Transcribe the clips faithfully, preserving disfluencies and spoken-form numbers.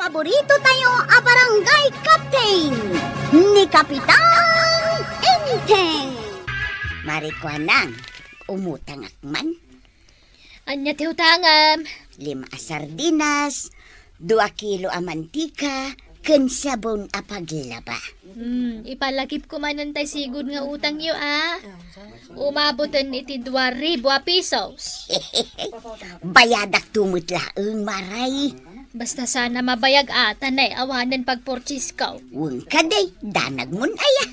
Paborito tayo a barangay captain, ni Kapitan Enteng. Mari Kuanang, umutangak man. Ania ti utangem? Lima a sardinas, dua kilo a mantika, ken sabon a paglaba. Hmm, ipalagipko manen tay sigud nga utangyo, a. Umaboten iti dua ribu a pisos. Bayadakto met laeng, Maray. Basta sana mabayag a, ta nay awanen pagpurchasesko. Wen kadi, danagmon aya.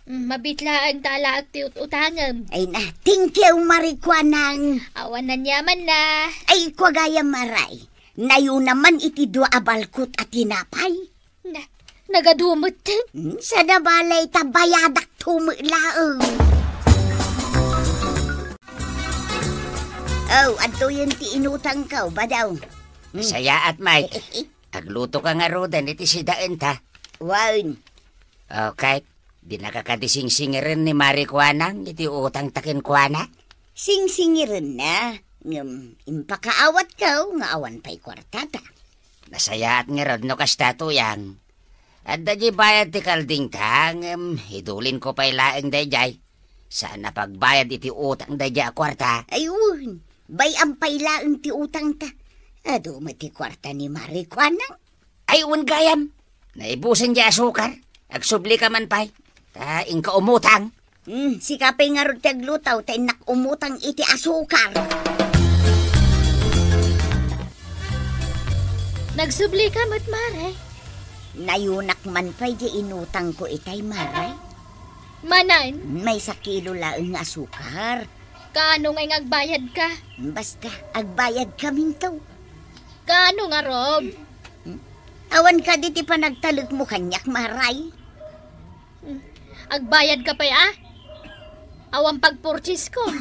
Mm, mabiit laeng ta alaek ti ut-utangem. Ay na, thank you, Mari Kuanang. Awan aniamanna. Ay, kua gayam, Maray. Nayuna man iti dua a balkot a tinapay. Na, nagadu met. Hmm, saan a balay ta bayadakto met laeng. Oh, adtoyen ti inutangko, Badaw. Hmm. Sayaat, Mike. Aglutoka ngaruden iti sidaenta. Wen. Okay. Dinaka kadi singsingiren ni Mari Kuanang iti utangta kenkuana? Singsingirenna, ngem impakaawatko nga awan pay kuartata. Nasayaat ngarud no kasta, Tuyang. Adda diay bayad ti kaldingta, ngem idulinko pay laeng daydiay. Saan a pagbayad iti utang daydiay a kuarta. Ay, wen, bay-am pay laeng ti utangta. Adu met ti kuarta ni Mari Kuanang. Ay, wen gayam. Naibusen diay asukar. Agsubli ka man pay. Ta inka umutang. Hmm, sika pay ngarud ti agluto, ta innak umutang iti asukar. Nagsubli ka met, Mare. Nayunak man pay diay inutangko itay, Mare. Manen? Maysa kilo laeng nga asukar. Kaano ngay nga agbayadka? Basta, agbayadkaminto. Kaano ngarud? Hmm? Awan kadi ti panagtalekmo kaniak, Maray? Hmm. Agbayadka pay, a? Awan pagpurchasekom.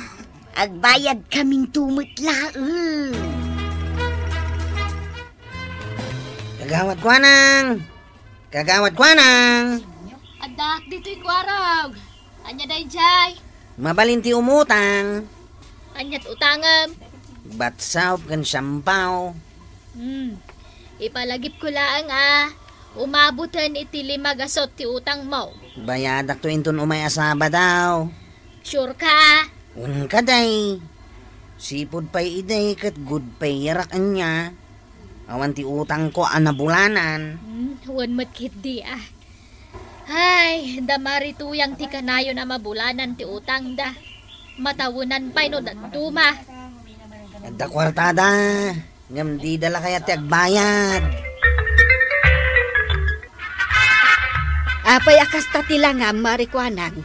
Agbayadkaminto met laeng. Kagawad Kuanang! Kagawad Kuanang! Addaak ditoy, Kuarog. Ania daydiay? Mabalin ti umutang. Aniat utangem? Batsop ken siampaw. Hmm. Ipalagipko laeng a umaboten iti lima gasut ti utangmo. Bayadakto inton umay a Sabado. Sure ka? Wen kadi. Sipud pay idi ket good pay-rak ania. Awan ti utangko a nabulanan. Hmm, wen met ketdi a. Ay, da Mari Tuyang ti kanayon a mabulanan ti utangda. Matawenan pay no dadduma. Adda kuartada, ngem dida la kayat ti agbayad. Apay a kasta ti langam, Mari Kuanang?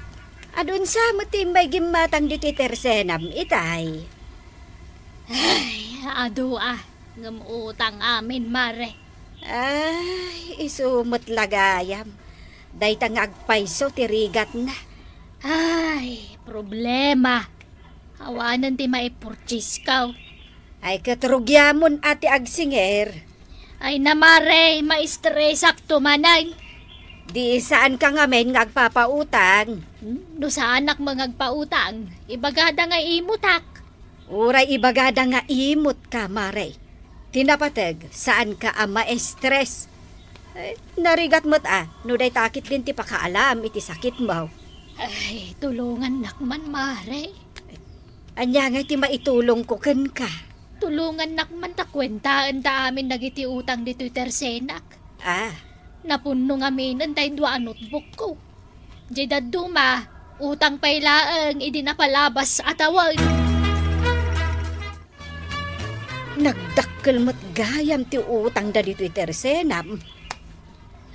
Adunsa met ti immay gimmatang ditoy tersenam itay? Ay, adu a, ngem utang amin, Mare. Ay, isu met la gayam. Dayta nga agpayso ti rigatna. Ay, problema. Awanen ti maipurchasekan. Ay, ket rugiamon a ti agsingir. Ay na, Mare, maistresakto manen. Di saanka ngamin nga agpapautang? Hmm, no saanak nga agpautang, ibagada nga imutak. Uray ibagada nga imutka, Mare. Ti napateg, saanka a maistres. Eh, narigat met a, no dayta ketdin ti pakaalam iti sakitmo. Ay, tulongannak man, Mare. Ania ngay ti maitulongko kenka? Tulongannak man ta kuentaenta amin dagiti utang ditoy tersenak. Ah. Napunno ngaminen tay dua a notebookko. Diay dadduma, utang pay laeng idi napalabas a tawen. Nagdakkel met gayam ti utangda ditoy tersenam.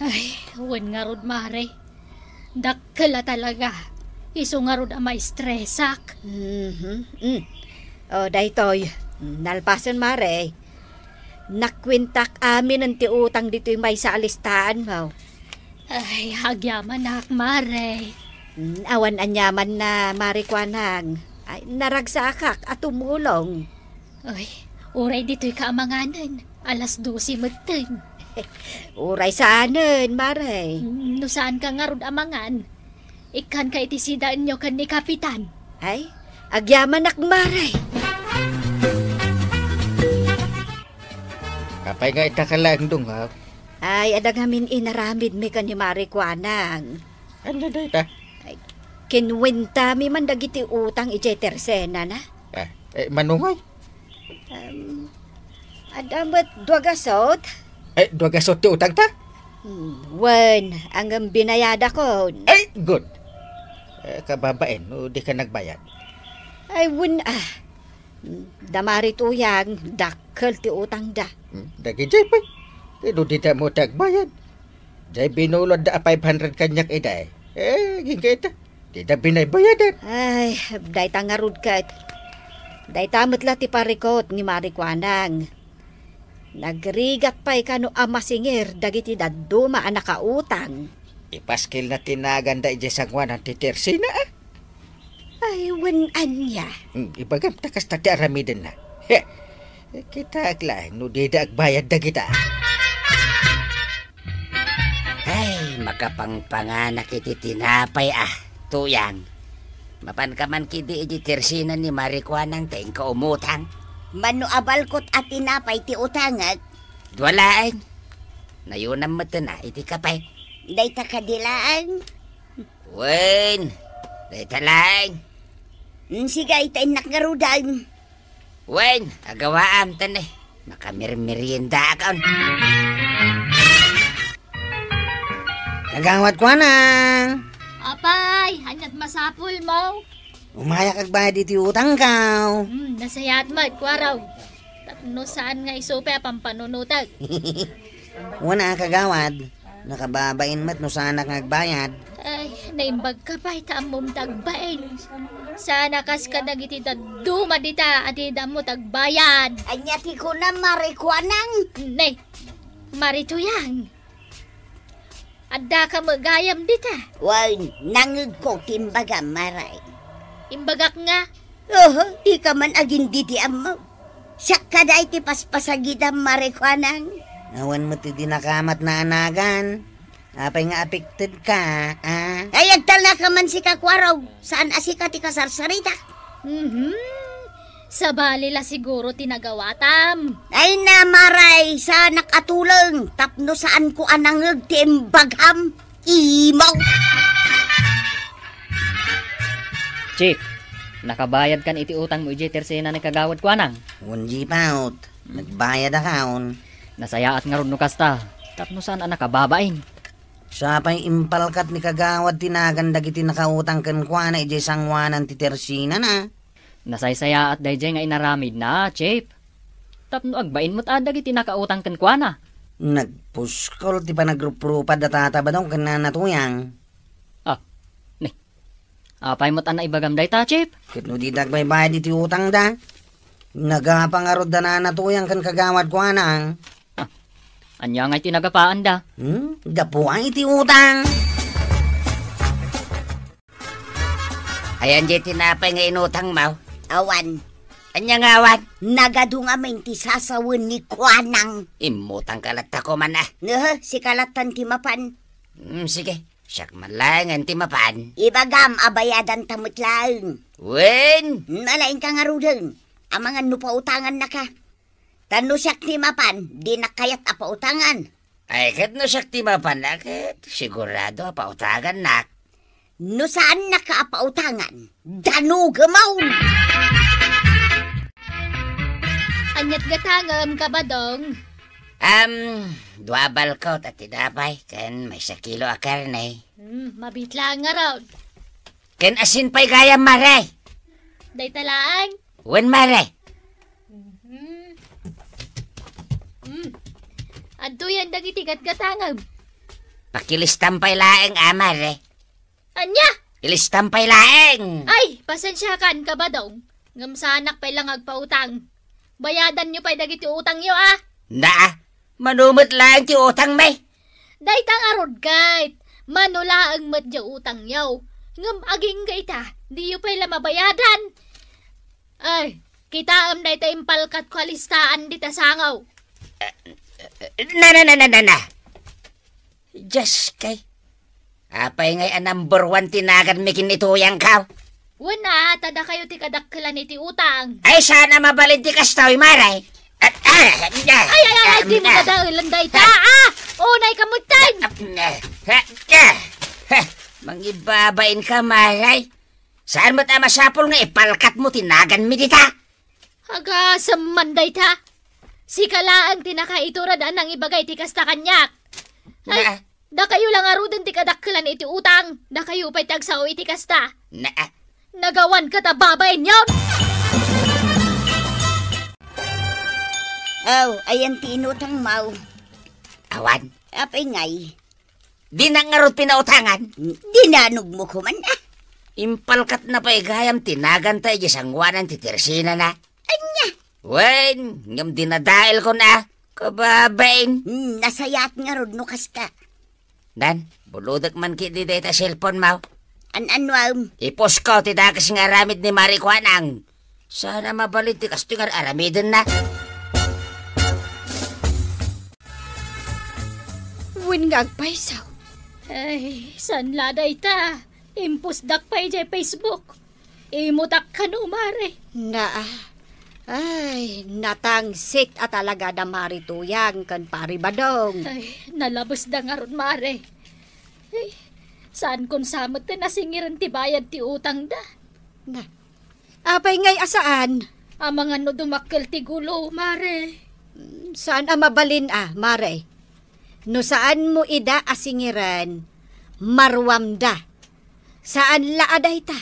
Ay, wen ngarud, Mare. Dakkel a talaga. Isu ngarud a maistresak. Mhm. Mm. O, daytoy. Mm, nalpasen, Mare. Nakuentak aminen ti utang ditoy maysa a listaanmo. Ay, agyamanak, Mare. Mm, awan aniamanna, Mare Kuanang. Ay, naragsakak a tumulong. Ay, uray ditoyka a manganen. Alas dose metten. Uray saanen, Mare. Mm, no saanka ngarud a mangan, ikkanka iti sidaenyo ken ni Kapitan. Ay, agyamanak, Mare. Apay nga ita ka laeng dungag? Ay, adda ngamin inaramidmi ken ni Mari Kuanang. Ania dayta? Ay, kinwentami man dagiti utang idiay tersenana. Ah, eh, mano ngay? Um, adda met dua gasut. Eh, dua gasut ti utangta? Hmm, wen, ngem binayadakon. Ay, good. Eh, kababain, no dika nagbayad? Ay, wen, ah. Hmm, da Mari Tuyang, dakkel ti utangda. Hmm, dagidiay pay. Ti no dida met agbayad. Diay binulodda a five hundred kaniak idi. Eh, agingga ita. Dida binaybayadan. Ay, dayta ngarud ket. Dayta met la ti parikut ni Mari Kuanang. Nagrigat pay kano a masingir dagiti dadduma a nakautang. Ipaskilna ti naganda idiay sangoanan ti tersena, ah. Ay, wen ania? Hmm, ibagam ta kasta ti aramidenna. He, kitaek laeng no dida agbayad dagita. Ay, makapangpanganak iti tinapay, ah, Tuyang. Mapanka man kadi iti tersena ni Mari Kuanang ta inka umutang. Mano a balkot a tinapay ti utangek? Dua laeng. Nayonam met a iti kape. Dayta kadi laeng? Wen, dayta laeng. Mm, sige, ay, ta innak ngaruden. Wen, agawaam, ta ne, makamirmeriendaakon. Kagawad Kuanang. Apay, aniat masapulmo? Umayak agbayad iti utangko. Hmm, nasayaat met, Kuarog. Tapno saan nga isu pay a pampanunotek. Wen a, kagawad. Nakababain met no saanak nga agbayad. Ay, naimbagka pay ta ammom ta agbain. Saan a kas kadagiti dadduma dita a dida ammo ta agbayad. Ania ti kunam, Mari Kuanang? Ne, Mari Tuyang. Addaka met gayam dita? Wen, nangngegko ti imbagam, Mari. Imbagak nga? Oho, dika man agin didi ammo. Siak kada iti paspasagidam, Mari Kuanang. Awan met ti dinakamat naanagan. Apay nga affected ka, ah? Ay, agtalna ka man sika, Kuarog. Saan a sika ti kasarsaritak? Mhm. Sabali la siguro ti nagawatam. Ay na, Mari, saanak a tuleng tapno saanko a nangngeg ti imbagam. Imo. Chief, nakabayadkan iti utangmo idiay tersena ni Kagawad Kuanang? Wen, Chief, out. Nagbayadakon. Nasayaat ngarud no kasta, tapno saan a nakababain. Sapay impalkat ni Kagawad ti nagan dagiti nakautang kenkuana idiay sangoanan ti tersenana. Nasaysayaat daydiay nga inaramidna, Chief. Tapno agbain met a dagiti nakautang kenkuana. Nagpuskol ti panagruprupad da Tata Badong ken Nana Tuyang. Ah, ne. Apay met a naibagam dayta, Chief? Ket no dida agbaybayad iti utangda, nagapa ngarud da Nana Tuyang ken Kagawad Kuanang. Ah, ania ngay ti nagapaanda? Hmm? Gapu iti utang. Ayan, di tinapay nga inutangmo? Awan. Ania nga awan? Nagadu ngamin ti sasawen ni Kuanang. Immutangka latta koman, ah. Nehe, sika lattan ti mapan. Hmm, sige. Siak man laengen ti mapan. Ibagam a bayadanta met laeng. Wen? Nalaingka ngaruden. Amangan no pautangannaka. Ta no siak ti mapan, dinak kayat a pautangan. Ay, ket no siak ti mapan, a, ket sigurado a pautangannak. No saannaka a pautangan, danugemon! Aniat gatangem, Kabadong? Am, dua balkot a tinapay, ken maysa kilo a karne. Hmm, mabitlaan ngarud. Ken asin pay gayam, Mare. Dayta laeng? Wen, Mare. Mhm. Mm. Adtoyen dagiti gatgatangem. Pakilistam pay laeng, a, Mare. Ania? Ilistam pay laeng. Ay, pasensiakan, Kabadong. Ngem saanak pay la nga agpautang. Bayadanyo pay dagiti utangyo, a? Naa, mano met laeng ti utangmi? Dayta ngarud ket, mano laeng met diay utangyo. Ngem agingga ita, diyo pay la mabayadan. Ay, kitaem dayta impalkatko a listaan dita sango. Na, na, na, na, na, na. Dios kay. Apay ngay a number one ti naganmi ken ni Tuyangko? Wen a, ta dakayo ti kadakkelan iti utang. Ay, saan a mabalin ti kastoy, Mare. Ah, ah, ah, Ay, ay, ay, ay, di mo ah, dadaelan dayta, ah! O, Nay kamutan! Apne. Ha? Ha? Ha? Mangibabain ka, Maray. Saan met a masapul nga ipalkatmo ti naganmi dita? Agasem man dayta. Sika laeng ti nakaitured a nangibagay ti kasta kaniak. Ay, na- dakayo la ngaruden ti kadakkelan iti utang. Dakayo pay ti agsao iti kasta. Na- Nagawan ka ta babain yon! Aw, ayan ti inutang, Maw. Awan. Apay ngay? Dinak ngarud pinautangan. Dinanogmo koman, ah. Impalkatna pay gayam ti naganta iti sangoanan ti tersinana. Ania? Wen, ngem dinadaelkon, ah. Kababain. Hmm, nasayaat ngarud no kasta. Dan, bulodek man ketdi dayta cellphone mo. An-anuam? Ipusko ti dakes nga aramid ni Mari Kuanang. Saan a mabalin ti kastoy nga ar-aramidenna. Wen nga agpayso. Ay, saan la dayta? Impusdak pay idiay Facebook. Imutak kano, Mare. Naa. Ay, natangsit a talaga da Mari Tuyang ken Pari Badong. Ay, nalabesda ngarud, Mare. Ay, saankon sa met ti nasingiren ti bayad ti utangda. Na. Apay ngay a saan? Amangan no dumakkel ti gulo, Mare. Mm, saan a mabalin a, Mare. No saanmo ida a singiren, maruamda. Saan la a dayta.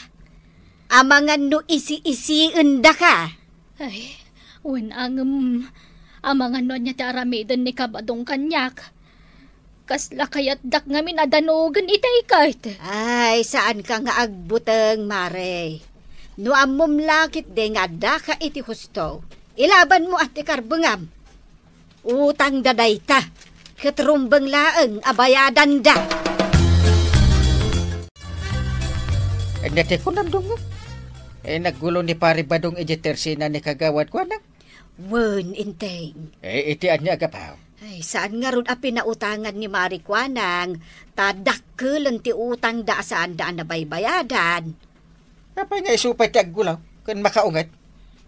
Amangan no isi-isiendaka. Ay, wen a ngem, amangan no ania ti aramiden ni Kabadong kaniak. Kasla kayatdak ngamin a danogen itay ket. Ay, saanka nga agbuteng, Mare. No ammom la ketdi nga addaka iti husto, ilabanmo a ti karbengam. Utangda dayta, ket rumbeng laeng a bayadanda. Ania ti kunam, Dong? Eh, naggulo ni Pari Badong idiay tersina ni Kagawad Kuanang? Wen, Enteng. Eh, iti ania a gapu? Ay, saan ngarud a pinautangan ni Mari Kuanang, ta dakkelen ti utangda a saanda a nabaybayadan. Apay nga isu pay ti aggulaw ken makaunget?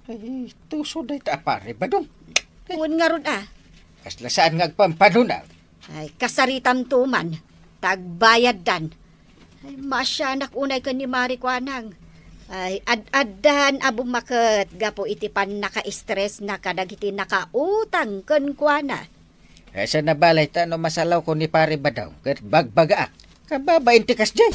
Ay, tuso dayta a Pari Badong. Wen ngarud a. Kasla saan nga agpampanuna. Ay, kasaritamto man, ta agbayaddan. Ay, maasianak unay ken ni Mari Kuanang. Ay, ad-addan a bummaket gapu iti pannakaestresna kadagiti nakautang kenkuana. Eh, saan a bale ta no masalawko ni Pari Badong ket bagbagaak. Kababain ti kasdiay.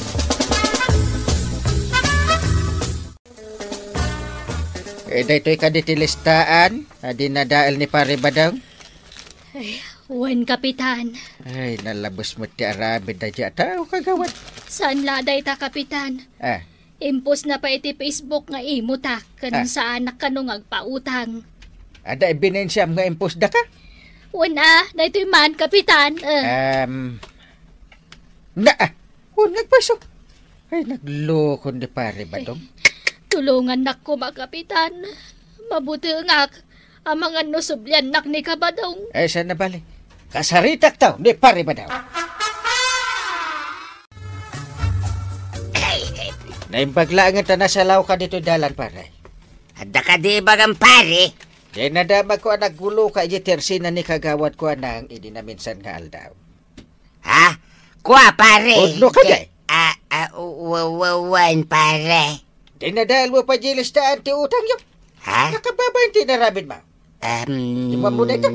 Eh, daytoy kadi ti listaan a dinadael ni Pari Badong? Ay, wen, Kapitan. Ay, nalabes met ti aramid daydiay a tao, Kagawad. Saan la dayta, Kapitan? Ah. Impostna pay iti Facebook nga imutak ken Ah. saanak kano nga agpautang. Adda ebidensiam nga impostdaka? Wen a, daytoy man, Kapitan. Eh. Um, na, ah, wen nga agpayso. Ay, naglokon ni Pari Badong. Tulongannak koma, Kapitan. Mabutengak. Amangan no subliannak ni Kabadong. Ay, saan a bale. Kasaritakto ni Pari Badong. Naimbag laeng ta nasalawka ditoy dalan, pare. Adda kadi ibagam, pare? Dinadamagko a nagguloka idiay tersina ni Kagawad Kuanang idi naminsan nga aldaw. Ha? Kua, pare. Pudno ka, Jay? Ah, ah, wa-, wa-, wen, pare. Dinadaelmo pay diay listaan ti utangyo. Ha? Nakababain ti inaramidmo. Um, Immuna ita?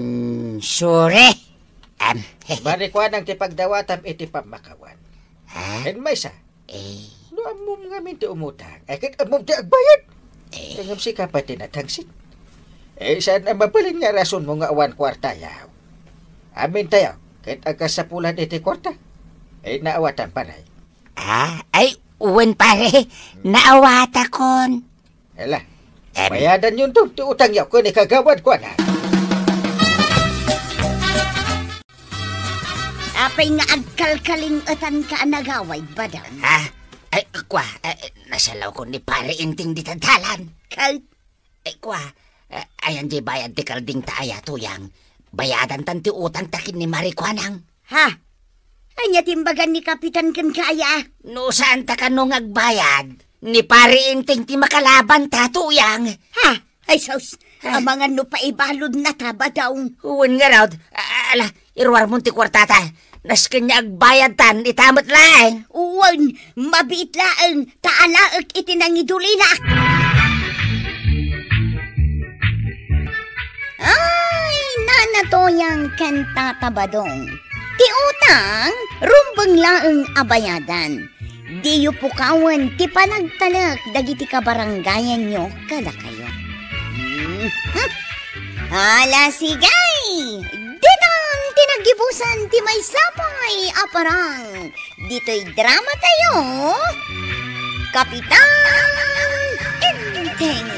Sorry. Um, Mari Kuanang ti pagdawatam iti pammakawan. Ha? Ken maysa, Eh. No ammom ngamin ti umutang, ay ket ammom ti agbayad. Eh. Ngem sika pay ti natangsit. Eh, saan a mabalin nga rasonmo nga awan kuartayo? Amintayo, ket agkasapulan iti kuarta. Eh, naawatan, pare. Ah, ay, wen, pare. Naawatakon. Hala. Em. Bayadanyo ti utangyo ken ni Kagawad Kuanang. Apay nga agkalkaling-etanka a nagaway, Badong? Ha? Ay, kua, eh, nasalawko ni Pare Enteng dita dalan. Ket? Ay, kua, eh, ayan diay bayad ti kaldingta aya, Tuyang. Bayadantan ti utangta ken ni Mari Kuanang. Ha? Ania ti imbagan ni Kapitan kenka aya? No saanta kano nga agbayad, ni Pare Enteng ti makalabanta, Tuyang. Ha? Ay, sus! Amangan no paibaludna ta, Badong. Wen ngarud, a-, ala, iruarmon ti kuartata. Nasken nga agbayadtan, ita met laeng. Wen, mabiit laeng, ta alaek iti nangidulilak. Ay, Nana Toyang ken Tata Badong. Ti utang, rumbeng laeng a bayadan. Diyo pukawen ti panagtalek dagiti kabarangayanyo kadakayo. Mhm. Ala, sige! Ditan ti naggibusan ti maysa pay a parang. Ditoy drama tayo, Kapitan Enteng.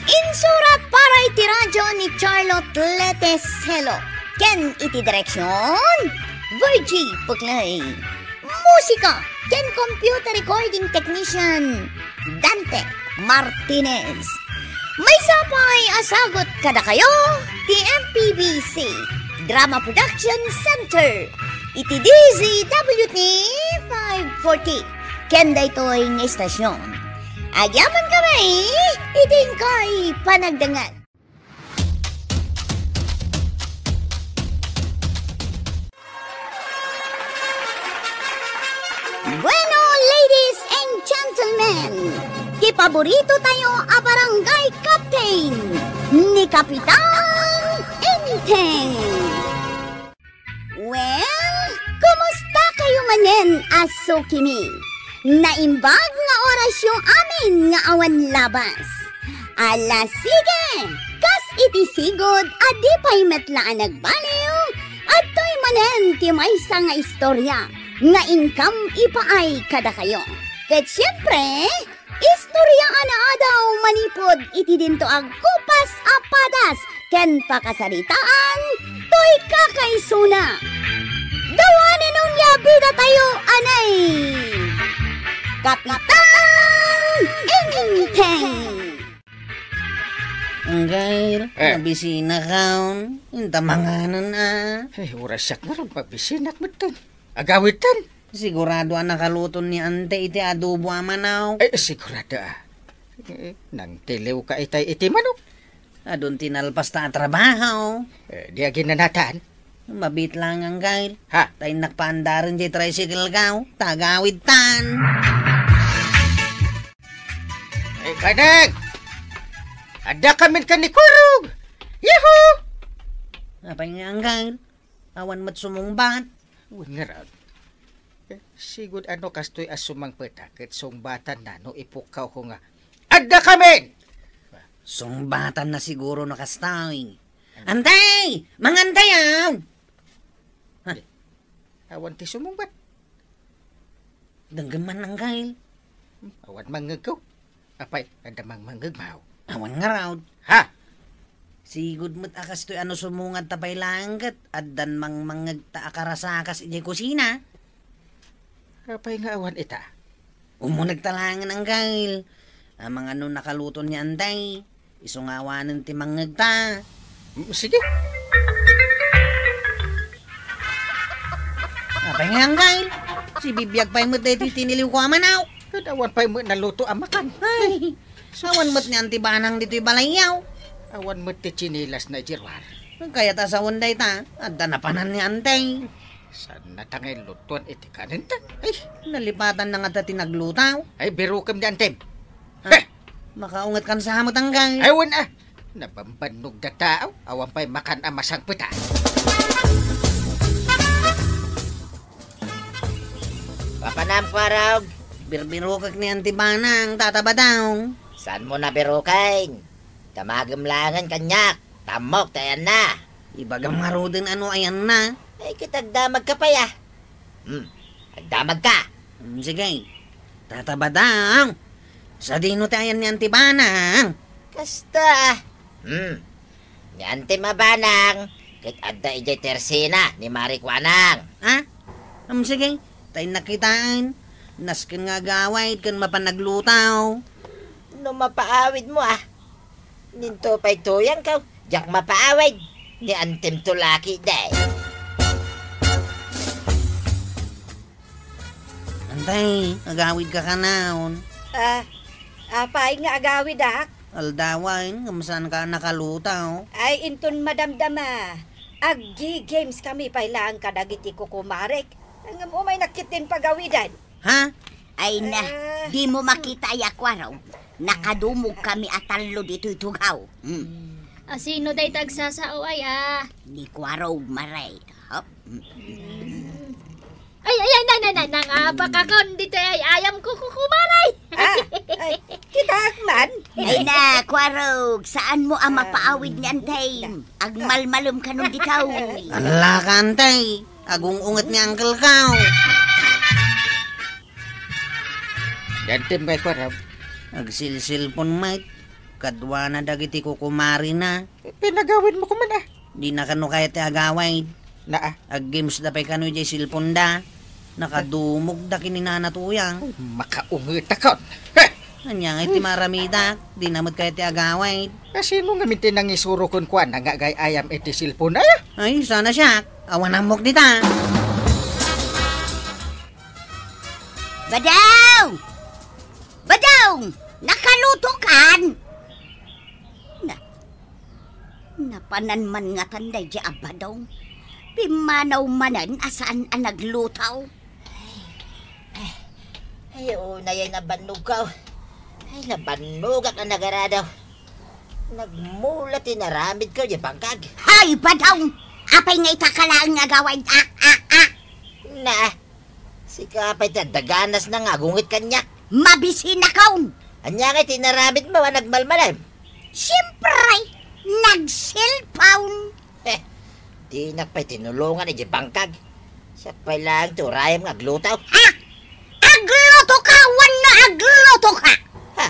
Insurat para iti radyo ni Charlotte Leteselo. Ken iti direksyon, Virgie Puclay. Musika ken computer recording technician, Dante Martinez. Maysa pay a sagut kadakayo ti M P B C Drama Production Center iti D Z W T five forty. Ken daytoy nga istasyon, agyamankami iti inkay panagdengngeg. Bueno, ladies and gentlemen, ti paborito tayo a barangay captain, ni Kapitan Enteng. Well, kumusta kayo manen a sukimi? Naimbag nga orasyo amin nga awan labas. Ala, sige! Kas iti sigud a di pay met la a nagbaliw, adtoy manen ti maysa nga istorya nga inkam ipaay kadakayo. Ket siempre, istorya a naadaw manipud iti dinto agkupas a padas ken pakasaritaan toy kakaisuna. The one and only a bida tayo, anay, Kapitan Enteng. Anggail, Eh. Nabisinakaon. Inta manganen a. Ay, orasyak ngarud, mabisinak metten. Agawidtan. Sigurado a nakaluto ni Ante iti adobo a manok. Ay, sigurado a. Eh, nangtiliwka itay iti manok. Adun ti nalpasta a trabaho. Eh, di aginanatan. Mabit lang, Anggail. Ha? Ta innak paandaren ti tricycle ko, ta agawidtan. Ay, kanag! Adda kamin ka ni Kurog! Yahoo! Apay nga, Anggail? Awan met sumungbat. Wen ngarud. Eh, sigud a no kastoy a sumangpet a ket sungbatan na no ipukkaw ko nga, "Adda kamin!" Sungbatan na siguro no kastoy. Antay! Mangantayaw! Ha? Di. Awan ti sumungbat. Denggem man, Anggail. Hmm, awan mangngegko. Apay, adda mangmangngeg, maw? Awan ngarud. Ha? Sigud met a kastoy a no sumungbat ta pay laeng ket addan mangmangngeg ta akarasakas idiay kusina. Apay nga awan ita? Umuneg ta laengen, Anggail. Amangan no nakaluto ni Antay. Isu nga awanen ti mangngeg ta. Mm, sige. Apay nga, Anggail? Sibibiag pay met daytoy tiniliwko a manok. Ket awan pay met naluto a makan. Ay, awan met ni Anti Banang ditoy balayyo. Awan met ti tsinelasna idiay ruar. Kayat a sawen dayta, adda napanan ni Antay. Saanna ta nga illutuan iti kanenta? Ay, nalipatan na nga ta ti nagluto. Ay, birukem ni Antem. Ah, eh! Makaunget kan sa hamut, Anggail. Ay, wen, ah! Nabambannog da tao, awan pay makan a masangpet, ah. Papanam, Kuarog? Birbirukek ni Anti Banang, Tata Badong. Saanmo nabiruken? Damagem laengen kaniak, ta ammok ti ayanna. Ibagam ngaruden no ayanna. Ay, ket agdamagka pay, ah. Hmm, agdamagka. Hmm, sige. Tata Badang, sadino ti ayan ni Anti Banang? Kasta. Hmm. Ni Antem a Banang, ket adda idiay tersina ni Mari Kuanang. Ha? Hmm, sige. Ta innak kitaen. Nasken nga agawid ken mapan nagluto. No mapaawidmo, ah. Ninto pay tuyangko, diak mapaawid. Ni Antem to laki, day. Antay, agawidka kanayon. Ah, apay nga agawidak? Aldawan, ngem saanka a nakalutaw? Ay, inton madamdama, aggi-games kami pay laeng kadagiti kukumarek. Ngem umaynak ketdin pagawidan. Ha? Ay na, ah, dimo makita aya, Kuarog? Nakadumog kami a tallo ditoy tugaw. Hmm. A, sino dayta agsasao aya? Ni Kuarog, Maray. Hop. Hmm. Ay, ay, ay, na, na, na, nangabakakon ditoy ay ayam ko, kukumaray. Ah, ay, kitaak man. Ay na, Kuarog, saanmo a mapaawid ni Antay? Agmalmalem kanon ditaw. Ala ka, Antay. Agung-unget ni uncle ka. Dantem kay Kuarog. Agsilsilpon met. Kaduana dagiti kukumarina. Pinagawidmo koma, ah. Dina kano kayat ti agawid. Naa. Aggamesda pay kano idiay cellphoneda. Nakadumogda ken ni Nana Tuyang. Makaungetakon. Heh! Ania ngay ti maaramidak? Dina met kayat ti agawid. A, sino ngamin ti nangisuro kenkuana nga agay-ayam iti cellphone, aya? Ay, saan a siak. Awan ammok dita. Badaw! Badaw! Nakalutokan! Na, napanan man ngatan daydiay a badong. Pimmanaw manen a saan a nagluto. Ay, ay, unay ay nabannogko. Ay, nabannogak a nagaradaw. Nagmula ti naramidko, ya bangkag. Hay, badong! Apay nga ita ka laeng nga agawid? Ah, ah, ah! Na, sika pay ti adda ganas na nga agunget kaniak. Mabisinakon! Ania ngay ti inaramidmo a nagmalmalem? Siyempre, nag-cellphone. Heh, dinak pay tinulongan idiay bangkag. Siak pay laeng ti urayem nga agluto. Ha? Agluto ka wenno agluto ka? Ha?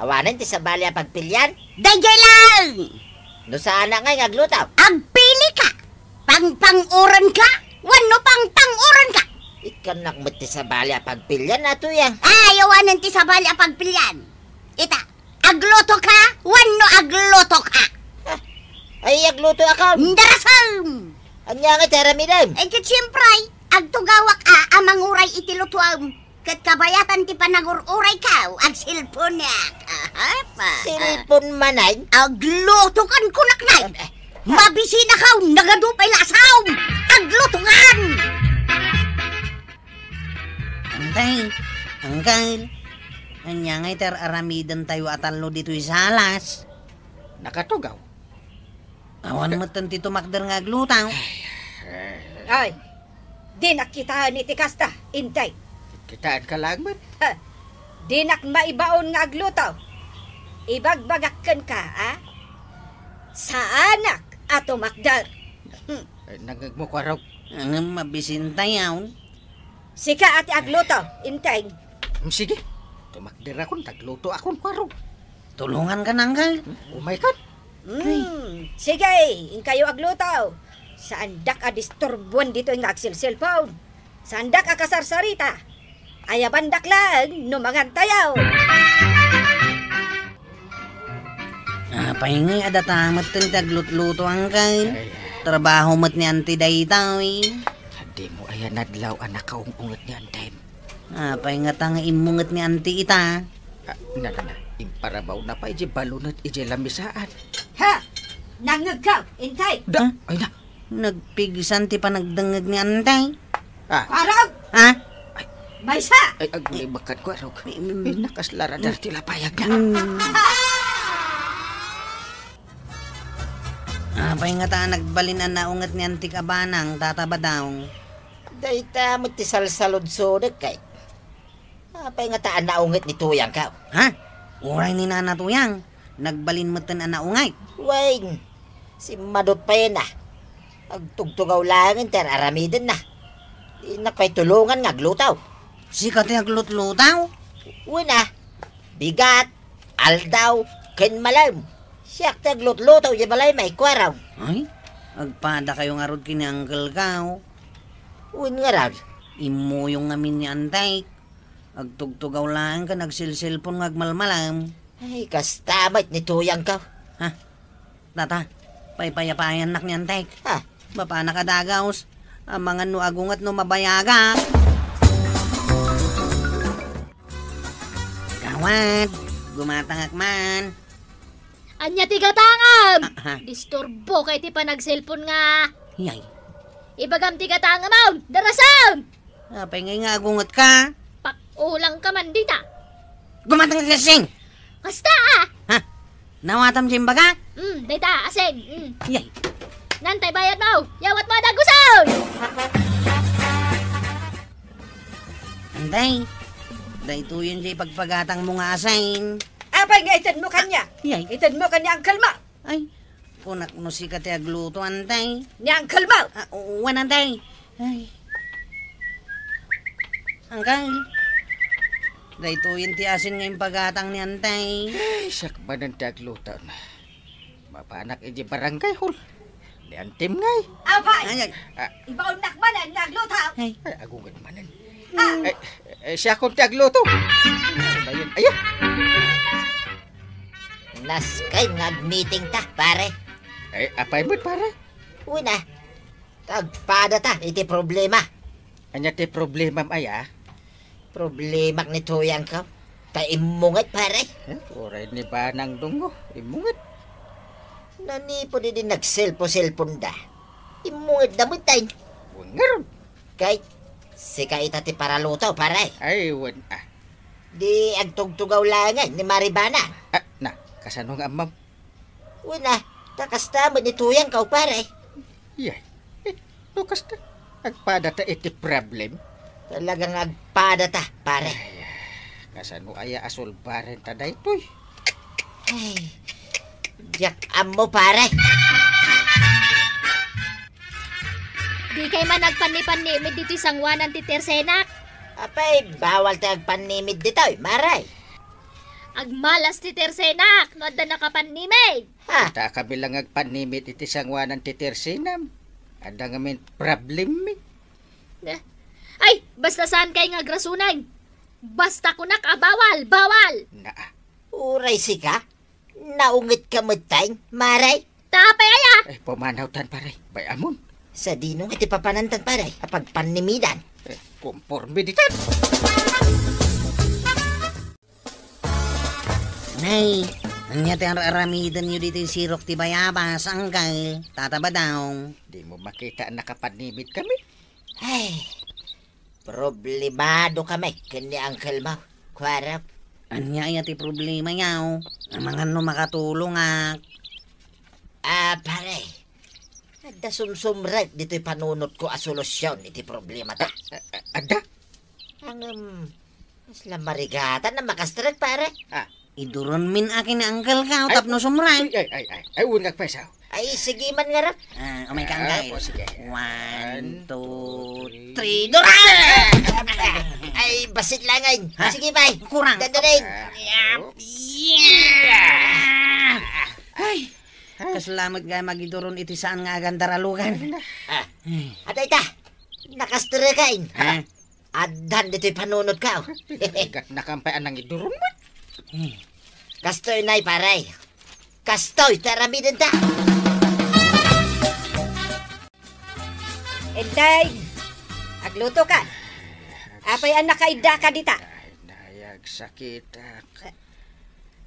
Awanen ti sabali a pagpilian? Daydiay laeng! No saanak ngay nga agluto? Agpili ka! Pangpang-uron ka wenno pangpang-uron ka? Ikkannak met ti sabali a pagpilian, Ate Tuyang. Ay, awanen ti sabali a pagpilian. Ita, agluto ka wenno agluto ka? Ah, ay, agluto ako. Darasem! Ania ngay ti aramidem? Ay, ket siyempre, agtugawak a, a manguray iti lutoem. Ket kabayatan ti panagur-urayko, agselponak. Aha, pa. Cellphone manen? Aglutokan kunak, nay. Eh, eh. Mabisinakon, nagadu pay lasaw. Aglutokan! Antay, Angkel, ania ngay ti ar-aramidentayo a tallo ditoy salas? Nakatugaw. Awan metten ti tumakder nga agluto. Ay, dinak kitaen iti kasta, Intay. Kitaenka laeng met. Ha, dinak maibaon nga agluto. Ibagbagak kenka, a? Saanak a tumakder. Hmm. Ay, nangngegmo, Kuarog. Ngem mabisintayon. Sika a ti agluto, Intay. Hmm, sige. Tumakderakon, taglutoakon, Kuarog. Tulonganka, Angkel. Umaykan. Hmm, sige, inkayo agluto. Saandak a disturbuan ditoy nga agselselpon. Saandak a kasarsarita. Ayabandak laeng no mangantayo. Apay ngay a data metten ti aglutluto, Angkel? Ay. Trabaho met ni Auntie dayta, eh. Dimo aya nadlaw a nakaung-unget ni Antem? Apay ngata nga immunget ni Auntie ita? Ah, na, na, na. Imparabawna pay di balunot idiay lamisaan. Ha! Nangngegka, Intay! Da, ah? Ay na. Nagpigsan ti panagdengngeg ni Auntie. Ah. Kuarog! Ha? Ay. Maysa! Ay, aglibakkan, Kuarog. Mm. Ay, nakasla radar ti lapayag na. Mm. Apay ngata nagbalin a naunget ni Auntie a banang, Tata Badong? Dayta met ti salsaludsodek, kay. Apay ngata a naunget ni Tuyangko? Ha? Uray ni Nana Tuyang, nagbalin metten a naunget. Wen, simmadut pay na. Agtugtugaw laeng ti ar-aramidenna. Dinak pay tulongan nga agluto. Sika ti aglutluto? Wen a, bigat, aldaw, ken malem. Siak ti aglutluto idiay balay, Kuarog. Ay, agpadakayo ngarud ken ni Uncle Kao. Wen ngarud. Immuyong ngamin ni Antek. Agtugtugaw laeng ken agselselpon nga agmalmalem. Ay, kasta met ni Tuyangko. Ha? Tata, paypayapayannak ni Antek. Ha? Mapanak a dagaos. Amangan no agunget no mabayagak. Gawad, Gumatangak man. Ania ti gatangam? Ah, ha? Disturbo kay ti panagselpon nga. Yay. Ibagam ti gatangam, darasam! Apay ngay nga agunget ka? Pakulang ka man dita. Gumatang ka, Sing! Kasta, ah! Ha? Nawatam ti imbaga? Mm, dayta, asin. Mm. Yay. Nantay bayad mo. Yawat mo, daguson! Antay, daytoyen ti ipagpagatang mo nga asin. Apay nga ited mo kanya? Yay. Ited mo kanya, uncle mo. Ay, kunak no sika ti agluto, antay. Ni uncle mo. Ah, wen, antay. Ay. Uncle, daytoyen ti asin nga impagatang ni antay. Ay, siak manen ti agluto na. Mapanak iti barangay hall. Ni antim ngay. Apay! Ay, ay. Ah. Ibaonnak manen nga agluto. Ay. Ay, agunget manen. Ah. Ay, eh, siakon ti agluto. Ayun, ayun. Nasken nga agmeeting ta, pare. Ay, apay met, pare? Wen a. Agpada ta iti problema. Ania ti problemam aya? Problemak ni Tuyangko. Ta immunget, pare. Eh, uray ni Banang Dunggo, immunget. Nanipud idi nagselpo-selponda, immungetda met, ay. Wen ngarud. Kay, sika ita ti paraluto, pare. Ay, wen a. Di agtugtugaw laengen ni Mari Banang. Ah, na, kasano nga ammam? Wen a, ta kasta met ni Tuyangko, pare. Yay. Eh, no kasta, agpada ta iti problem. Talaga nga agpada ta, pare. Ay, ah, kasano aya a solbaren ta daytoy? Ay, diak ammo, pare. Dikay man agpanni-pannimid ditoy sangoanan ti tersenak? Apay, bawal ti agpannimid ditoy, Mari. Agmalas ti tersenak no adda nakapannimid. Ha? Ita kami lang agpannimid iti sangoanan ti tersenam. Adda ngamin problemmi. Eh. Ay, basta saankay nga agrasunen. Basta kunak a bawal, bawal! Naa. Uray sika? Naungetka metten, Mari? Ta apay aya? Eh, pumanawtan, pare. Bay-amon. Sadino nga ti papanantan, pare, a pagpannimidan? Eh, konporme ditan. Nay, ania ti ar-aramidenyo ditoy sirok ti bayabas, Uncle, Tata Badong? Dimo makita a nakapannimid kami? Ay, problemado kami ken ni Uncle mo, kuarok. Ania aya ti problema yaw? Amangan no makatulongak. Ah, pare, adda sumsumrek ditoy panunotko a solusion iti problemata. A-, a-, adda? Ngem, kasla marigatan a makastrek, pare. Ah. Iduronmin a ken ni Uncle ka, tapno sumrek. Ay, ay, ay, ay, ay, wen nga agpayso. Ay, sige man ngarud. Ah, umay ka, Uncle. Ah, o, sige. One, two, three, duron! Ay, bassit laeng. Ha? Sige, bay. Kurang. Dandanin. Ah, yeah. Yeah. Ay, kasla met nga magiduron iti saan nga agandaralugan. Ah. Ay. Adda ita. Nakastrek, ay. Ha? Addan ditoy panunotko. Gatnakam pay a nangiduron met. Hmm. Kastoy, nay, pare. Kastoy, ti aramidenta. Enteng, agluto ka. Apay a nakaidda ka dita? Ay, nay, agsakitak.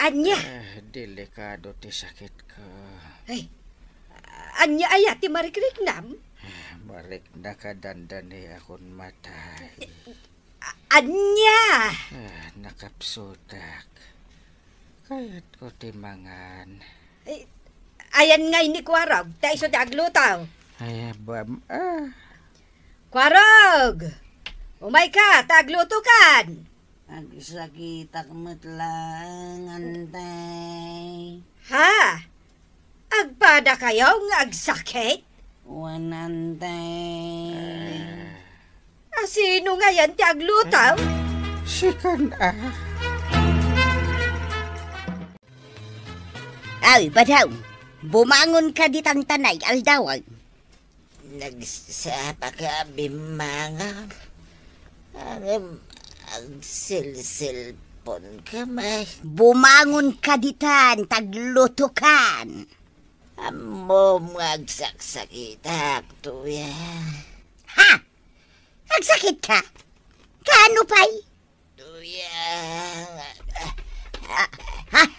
Ania? Eh, delikado ti sakitko. Ay, ania aya ti marikriknam? Eh, marikna ka dandani akon matay. A-, ania? Eh, nakapsutak. Kayatko ti mangan. Ay, ayan ngay ni Kuarog, ta isu ti agluto. Ay, abam, ah. Kuarog! Umay ka, ta agluto kan. Agsakitak met laeng, antay. Ha? Agpada kayo nga agsakit? Wen, antay. Ah. A, sino ngayan ti agluto? Sikan, ah. Ay, Badong, bumangon ka ditan ta nay aldawan. Nagsapa ka, bimmangam. Ngem agselselpon ka met. Bumangon ka ditan, ta agluto kan. Ammom nga agsaksakitak, Tuyang. Ha? Agsakit ka? Kaano pay? Tuyang. A-,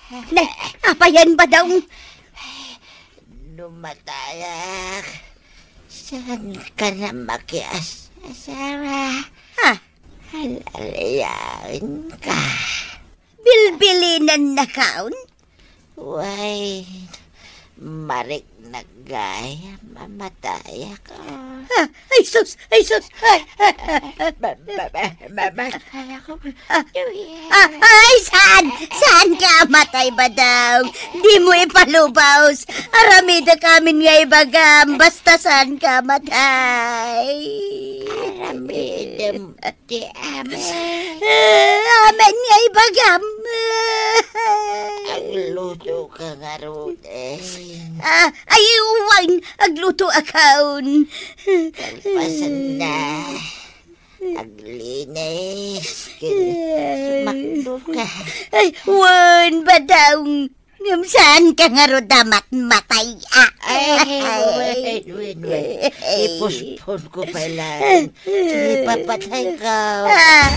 Ne, apayen, Badong? No matayak, saan ka na makias-, asara? Ha? Alaliaen ka. Bilbilinen na kaon? Way, mariknak gayam a matayak. Ah, ay sus, ay sus. Ay, ay, ay, ay. Ba-, ba-, ba-, ba-, ba-, Ah, ah, ay, saan? Saan ka amatay, Badong? Di mo ipalubos. Aramidek amin nga ibagam. Basta saan ka amatay. Aramidem ti amin. Ah, amin nga ibagam. Agluto ka ngarud, eh. Ah, ay, wen, agluto akon. Kalpasan na. Aglinis, ken sumakdo ka. Ay, wen, Badong. Ngem saan ka ngarud a matmatay, ah? Ay, wen, wen, wen. Ipuspon ko pay laeng. Sige, papatay ka. Ah.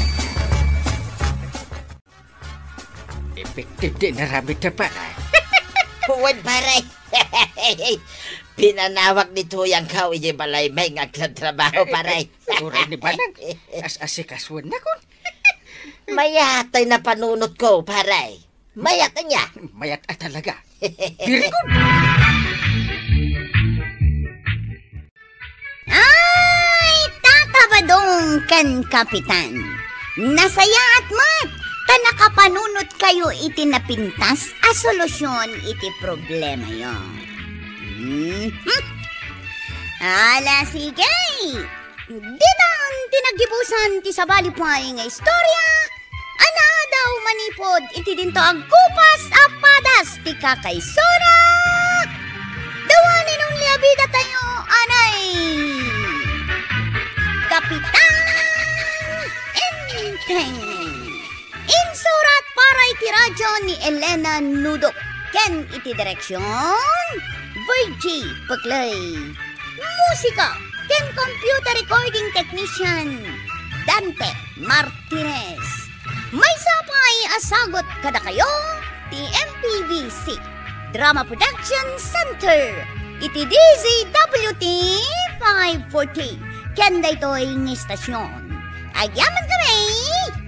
Epektibo ti inaramidda, pare. Wen, pare. Pinanawag ni Tuyang kaw idiay balaymi nga agtratrabaho, pare. Uray ni Banang, as-asikasuennakon. Mayat ti napanunotko, pare. Mayat ania? Mayat a talaga. Very good. Ay, Tata Badong ken Kapitan. Nasayaat met ta nakapanunotkayo iti napintas a solusyon iti problemayo. Mhm. Ala, sige. Ditan ti naggibusan ti sabali pay nga istorya a naadaw manipud iti dinto agkupas a padas ti kakaisuna. The one and only a bidatayo, anay, Kapitan Enteng. Insurat para iti radyo ni Elena Nudok ken iti direksion, Virgie Peclay. Musika ken computer recording technician, Dante Martinez. Maysa pay a sagut kadakayo ti M P B C Drama Production Center iti D Z W T five forty ken daytoy nga istasyon. Agyamankami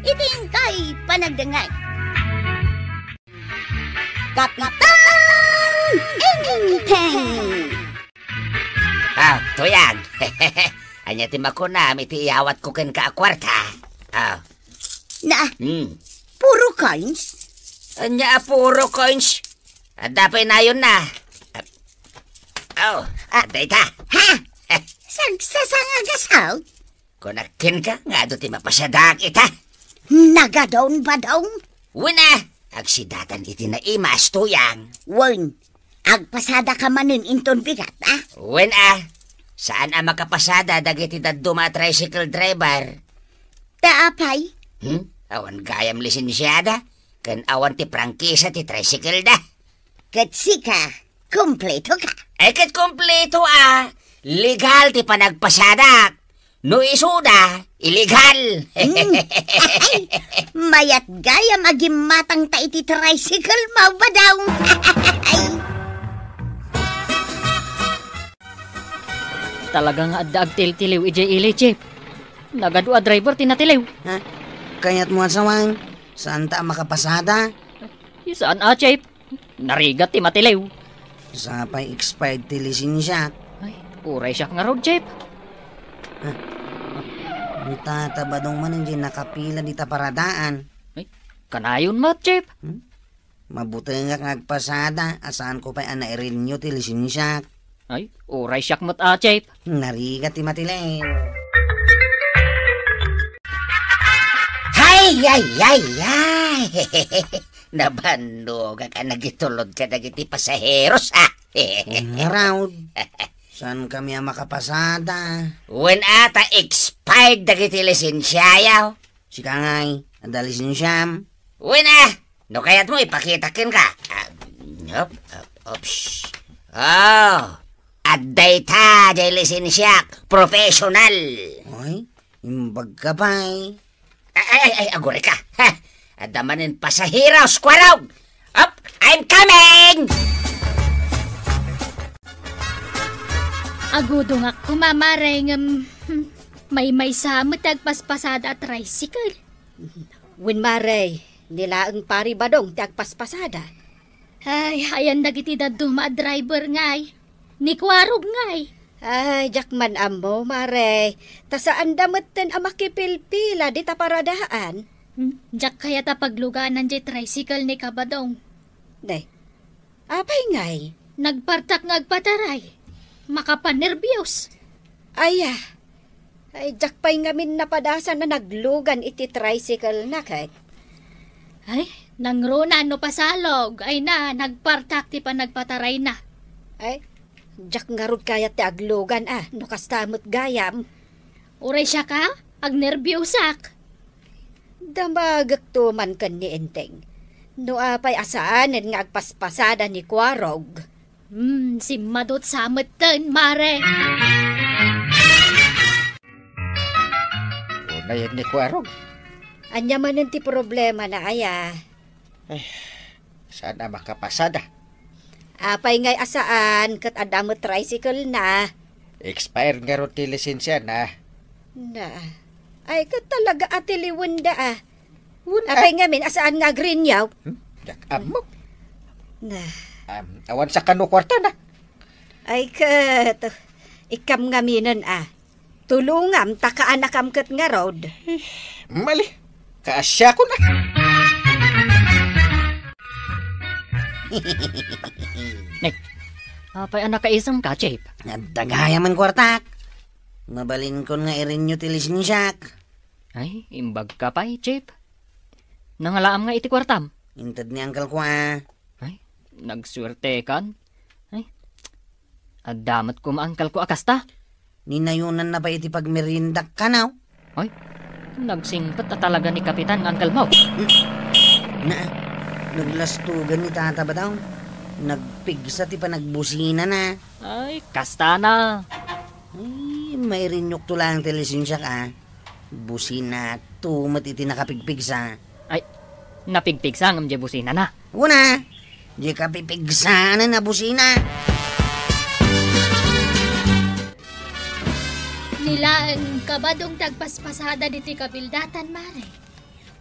iti inkay panagdengngeg. Kapitan Enteng! Ah, Tuyang. Ania ti makunam iti iyawatko kenka a kuarta? Ah. Na, Hmm. Puro coins? Ania a puro coins? Adda pay nayonna. Oh, Ah. Dayta. Ha? Sagsasangagasaw? Kunak kenka nga adu ti mapasadaak ita. Nagadon, Badong? Wen a, agsidatan iti naimas, Tuyang. Wen, agpasadaka manen inton bigat, a? Wen a, saan a makapasada dagiti dadduma a tricycle driver. Ta apay? Hmm? Awan gayam lisensiada, ken awan ti prangkisa ti tricycle da. Ket sika, kumpleto ka. Ay, ket kumpleto a. Legal ti panagpasadak. No isuda, illegal. Hmm. Ay, mayat gayam a gimmatangta iti tricycle mo, Badong. Talaga nga adda agtiltiliw idiay ili, Chief. Nagadu a driver ti natiliw. Ha? Kayatmo a sawen, saanta a makapasada? Saan a, Chief. Narigat ti matiliw. Sapay expired ti lisensiak. Ay, uray siak ngarud, Chief. Ah, ita, ta Badong manen diay nakapila dita paradaan. Ay, kanayon met, Chief. Hmm? Mabutengak nga agpasada, a saanko pay a nai-renew ti lisensiak. Ay, uray siak met a, Chief. Narigat ti matiliw. Hay, ay, ay, ay! Nabannogak a nagitulod kadagiti pasaheros, a. Ngarud, saankami a makapasada? Wen a, ta expired dagiti lisensiayo. Sika ngay, adda lisensiam? Wen a, no kayatmo, ipakitak kenka. Ah, op, op, ops. Oh, adda ita, diay lisensiak, professional. Ay, imbagka pay. Ay, ay, ay, ay, agurayka. Ha? Adda manen pasahero, squarog. Op, I'm coming! Agudongak koma, Mare, ngem, hmm, maymaysa met ti agpaspasada a tricycle. Wen, Mare, ni laeng Pari Badong ti agpaspasada. Ay, ayan dagiti dadduma a driver ngay. Ni Kuarog ngay. Ay, diak man ammo, Mare. Ta saanda metten a makipilpila dita paradaan. Hmm, diak kayat a pagluganan diay tricycle ni Kabadong. Ne, apay ngay? Nagpartak nga agpataray. Makapanerbios. Aya, ay, diak pay ngamin napadasan a naglugan iti tricycle na ket. Ay, nangruna no pasalog. Ay na, nagpartak ti panagpatarayna. Ay, diak ngarud kayat ti aglugan a, no kasta met gayam. Uray siak a, agnerbiosak. Damagekto man ken ni Enteng. No apay a saanen nga agpaspasada ni Kuarog. Hmm, simmadutsa metten, Mare. Unayen ni Kuarog. Ania manen ti problemana aya? Eh, saan a makapasada? Apay ngay a saan, ket adda met tricycle na. Expired ngarud ti lisensiana. Na. Ay, ket talaga a tiliwenda a. Wen, apay ah, ngamin a saan nga agrinyaw? Hmm? Diak ammo. Na. Am, awan sa kano kuartana. Ay, ket, ikkam ngaminen a. Tulongam ta kaanakam ket ngarud. Mali. Kaasiakon a. Ne, apay a nakaisem ka, Chief? Adda gayam kuartak. Mabalinkon nga i-renew ti lisensiak. Ay, imbag ka pay, Chief. Nangalaam nga iti kuartam? Inted ni uncle ko a. Ay, nagsuertekan. Ay, adda met koma uncle ko a kasta. Ninayonanna pay iti pagmeriendak kanaw. Ay, nagsingpet a talaga ni Kapitan nga uncle mo. Hmm. Na, naglastugan ni Tata Badong. Nagpigsa ti panagbusinana. Ay, kasta na. Ay, mairinyokto laeng ti lisensiak a. Businato met iti nakapigpigsa. Ay, napigpigsa ngem diay businana. Una, diay kapipigsanan a busina. Ni laeng Kabadong ti agpaspasada ditoy kabildatan, Mare.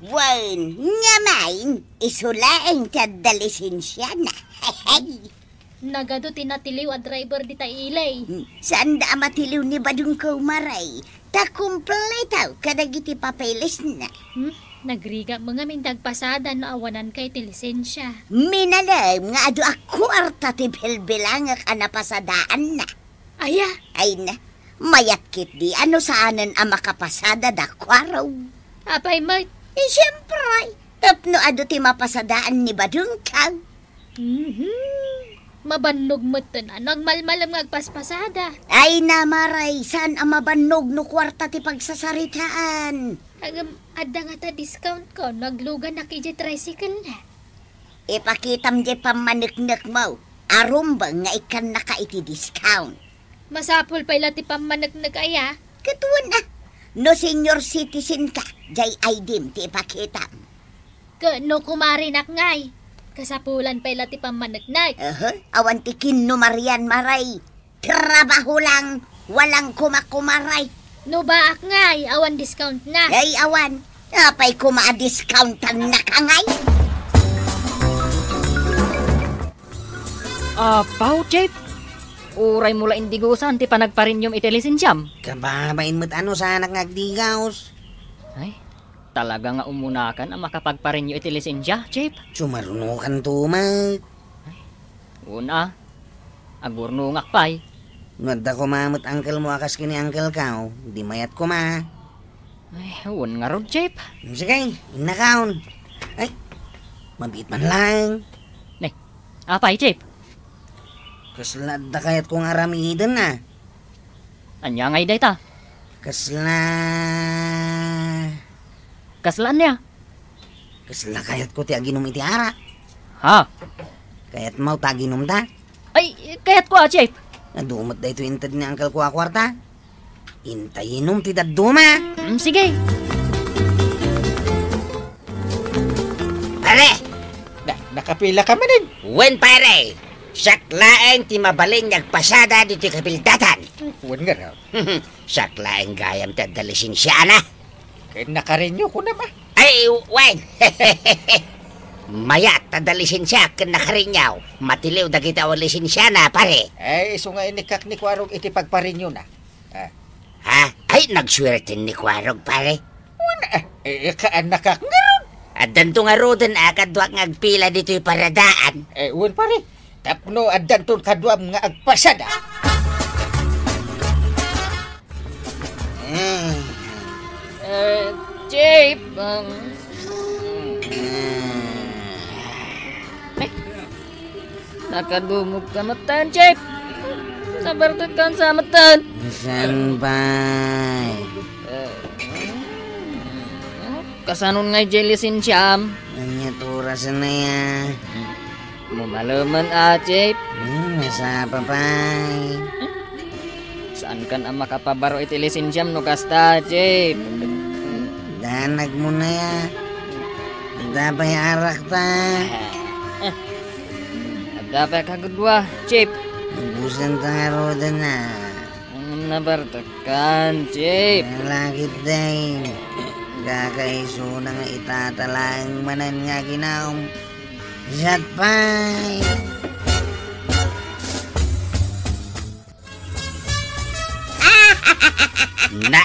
Wen, ngem, isu laeng ti adda lisensiana. Nagadu ti natiliw a driver dita ili. Hmm, saanda a matiliw ni Badong ko, Mare. Ta kumpleto kadagiti papelesna. Hmm, nagrigat mo ngamin ti agpasada no awananka iti lisensia. Minalem nga adu a kuarta ti bilbilangek a napasadaanna. Aya? Ay na, mayat ketdi a no saanen a makapasada da Kuarog. Apay met? Eh, siyempre, tapno adu ti mapasadaan ni Badong ko. Mhm. Mabannog metten a no agmalmalem nga agpaspasada. Ay na, Mare, saan a mabannog no kuarta ti pagsasaritaan? Ngem, adda ngata discount ko no agluganak idiay tricycle na. Ipakitam diay pammaneknekmo a rumbeng nga ikkannaka iti discount. Masapul pay la ti pammaneknek aya? Ket wen a, no senior citizen ka, diay I D-m ti ipakitam. Ket no kumarinak ngay, kasapulan pay la ti pammaneknek. Aha, awan ti kinnumarian, Mare. Trabaho lang, walang kumakumaray. No baak ngay, awan discount na. Ay, awan. Apay koma a discountan na ka ngay? Apaw, Chief! Uray mo la indigosan ti panagparenew iti lisensiam. Kababain met a no saanak nga agdigaus. Ay, talaga nga umunakan a makapagparenew iti lisensia, Chief. Sumarunokanto met. Ay, una, agurnongak pay. No adda koma met uncle mo a kas ken ni uncle ko, di mayat koma. Ay, wen ngarud, Chief. Sige, innakaon. Ay, mabiit man lang. Ne, apay, Chief? Kasla adda kayatko nga aramiden a. Ania ngay dayta? Kasla. Kasla ania? Kasla kayatko ti aginum iti arak. Ha? Kayatmo ta aginumta? Ay, kayatko a, Chief. Adu met daytoy inted ni uncle ko a kuarta. Inta inum ti dadduma. Mm, sige. Pare! Da, Nakapila ka manen? Wen, pare. Siak laeng ti mabalin nga agpasada ditoy kabildatan. Wen nga raw. Siak laeng gayam ti adda lisensiana. Ken nakarenyo, kunam a? Ay, wen. Mayat ta adda lisensia ken nakarenyo. Matiliw dagiti awan lisensiana, pare. Ay, isu nga inikak ni Kuarog iti pagparenyona. Ah. Ha? Ay, nagsuerten ni Kuarog, pare. Wen, eh, eh, kaannakak ngarud. Addanto ngaruden a kaduak nga agpila ditoy paradaan. Eh, wen, pare. Tapno addanton kaduam nga agpasada. Eh. Eh, Chief, um, eh. Nakadungog ka met, Chief. Nabartek ka sa met. Saan, pay? Eh, kasanon nga idiay lisensiam? Ania ti oras na ya? Mumalemen a, Chief. Hmm, masapa, pay. Saankan a makapabaro iti lisensiam no kasta, Chief. Danagmo na ya. Adda pay arakta. Adda pay kagudua, Chief. Ubusanta ngaruden a. Nabartekan, Chief. Lakit, day. Kakaisuna nga itata laeng manen nga aginaum. Siak pay. Na,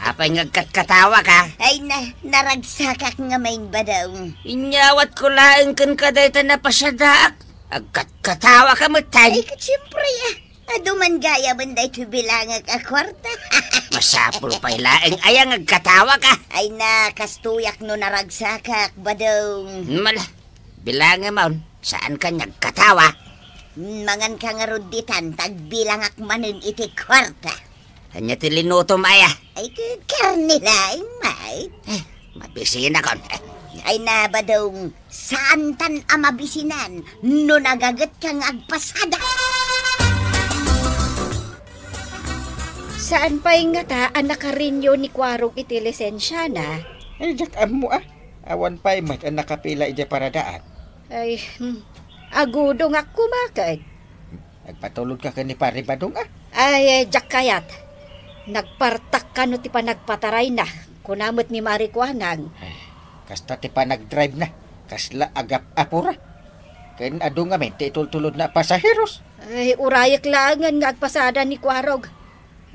apay nga agkatkatawa ka? Ay na, naragsakak nga main, Badong. Inyawatko laeng kenka dayta napasadaak. Agkatkatawa ka met, tay. Ay, ket siempre, ah. Adu man gayamen daytoy bilangak a kuarta. Masapul pay laeng aya nga agkatawa ka. Ay na, kastoyak no naragsakak, Badong. Mala, bilangem on, saan ka nga agkatawa? Mangan ka ngarud ditan, ta agbilangak manen iti kuarta. Ania ti linutom aya? Ay, k-, karne laeng, Mike. Eh, mabisinakon. Ay na, Badong, saantan a mabisinan no nagagetka nga agpasada. Saan pay ngata a nakarenyo ni Kuarog iti lisensiana? Ay, diak ammo a. Awan pay met a nakapila idiay paradaan. Ay, hmm. Agudongak koma ket. Agpatulod ka ken ni Pare Badong, a? Ay, eh, diak kayat. Nagpartak kano ti panagpatarayna, kuna met ni Mari Kuanang. Ay, kasta ti panagdrive na, kasla agap-apura. Ken adu ngamin ti itultulodna a pasaheros. Ay, urayek laengen nga agpasada ni Kuarog.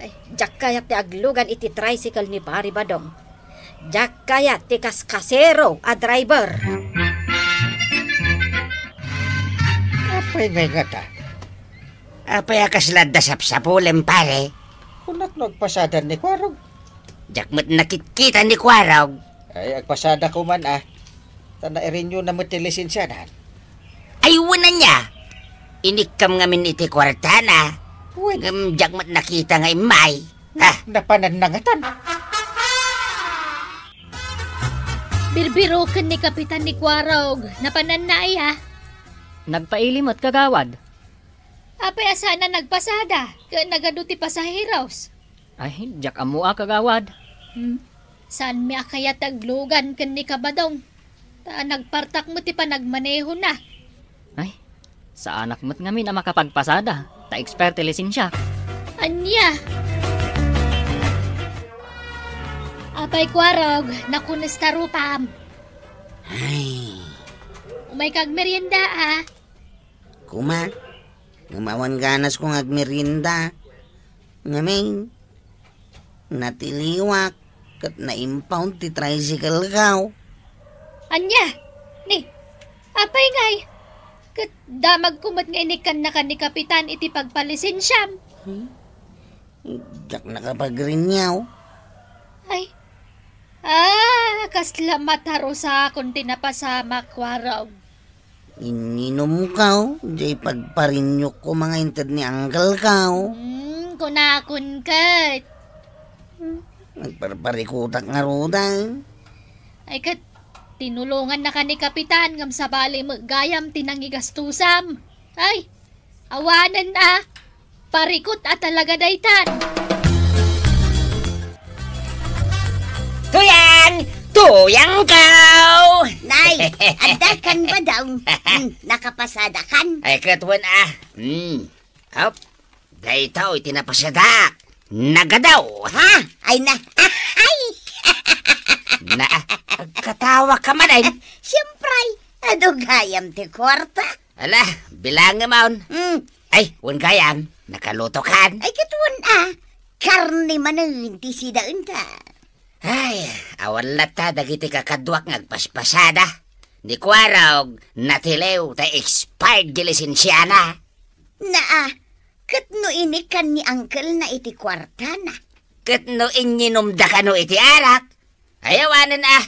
Ay, diak kayat ti aglugan iti tricycle ni Pari Badong. Diak kayat ti kaskasero a driver. Apay ngay ngata? Apay a kasla adda sapsapulem, pare? Kunak no agpasadan ni Kuarog. Diak met nakitkita ni Kuarog. Ay, agpasada koman, a. Ta nairenyo na met ti lisensianan. Ay, wen ania? Inikkam ngamin iti kuartana. Wen. Ngem diak met nakita nga immay. Ha? Napananna ngatan. Birbiroken ni Kapitan ni Kuarog. Napananna aya? Nagpaili met, kagawad. Apay a saan a nagpasada ken nagadu ti pasaheros? Ay, diak ammo a, kagawad. Hmm. Saanmi a kayat ti aglugan ken ni Kabadong. Ta nagpartak met ti panagmanehona. Ay, saanak met ngamin a makapagpasada, ta expire ti lisensiak. Ania? Apay Kuarog, nakunesta rupam? Ay. Umayka agmerienda, a. Kuma, ngem awan ganasko nga agmerienda. Ngamin, natiliwak ket na-impound ti tricycle-ko. Ania? Ni, apay ngay? Ket damagko met nga inikkannaka ni Kapitan iti pagpalisensiam. Hmm? Diak nakapagrinyaw. Ay. Ah, kasla matarusakon ti napasamak, Kuarog. Ininumko, diay pagparinyokko nga inted ni uncle-ko. Hmm, kunakon ket. Nagparparikutak ngaruden. Ay ket, tinulongannaka ni Kapitan ngem sabali met gayam ti nangigastusam. Ay, awanen a. Parikut a talaga daytan. Tuyang! Tuyangkaw! Nay, adda kan ba daw? Hmm, nakapasada kan? Ay, ket wen, ah. Hmm. Hop. Daytoy ti napasadak. Nagadaw. Ha? Ay na. Ay! Na, agkatawa ka man, ay. Siyempre, adu gayam ti kwarta. Ala, bilangem on. Hmm. Ay, wen gayam, nakaluto kan? Ay, ket wen, ah. Karne manen ti sidaenta. Ay, awan latta dagiti kakaduak nga agpaspasada. Ni Kuarog, natiliw ta expired ti lisensiana. Naa, ket no inikan ni uncle na iti kuartana. Ket no inyinumda kano iti arak. Ay, awanen, ah.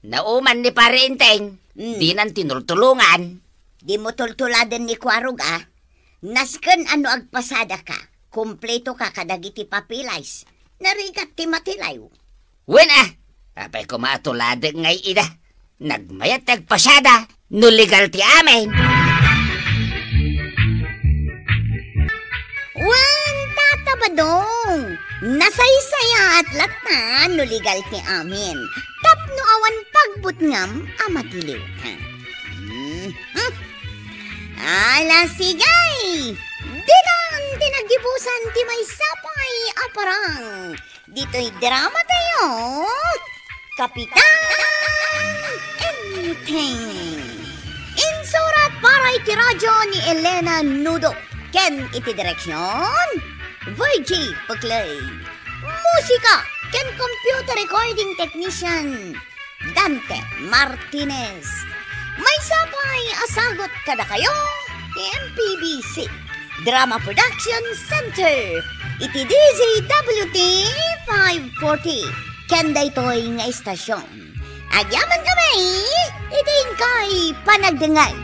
Nauman ni Pare Enteng, Mm. dinan tinultulongan. Dimo tultuladen ni Kuarog, ah. Nasken a no agpasada ka, kumpleto ka kadagiti papeles. Narigat ti matiliw. Wen, ah. Apay koma a tuladek ngay ida. Nagmayat ti agpasada, no legal ti amin. Wen, Tata Badong, nasaysayaat latta no legal ti amin. Tapno awan pagbutngam a matiliwka. Mhm. Ala, sige! Ditan ti naggibusan ti maysa pay a parang. Ditoy drama tayo, Kapitan Enteng. Insurat para iti radyo ni Elena Nudo ken iti direksyon, Virgie Puclay. Musika ken computer recording technician, Dante Martinez. Maysa pay a sagut kadakayo ti M P B C Drama Production Center iti D Z W T five forty. Ken daytoy nga istasyon, agyamankami iti inkay panagdengngeg.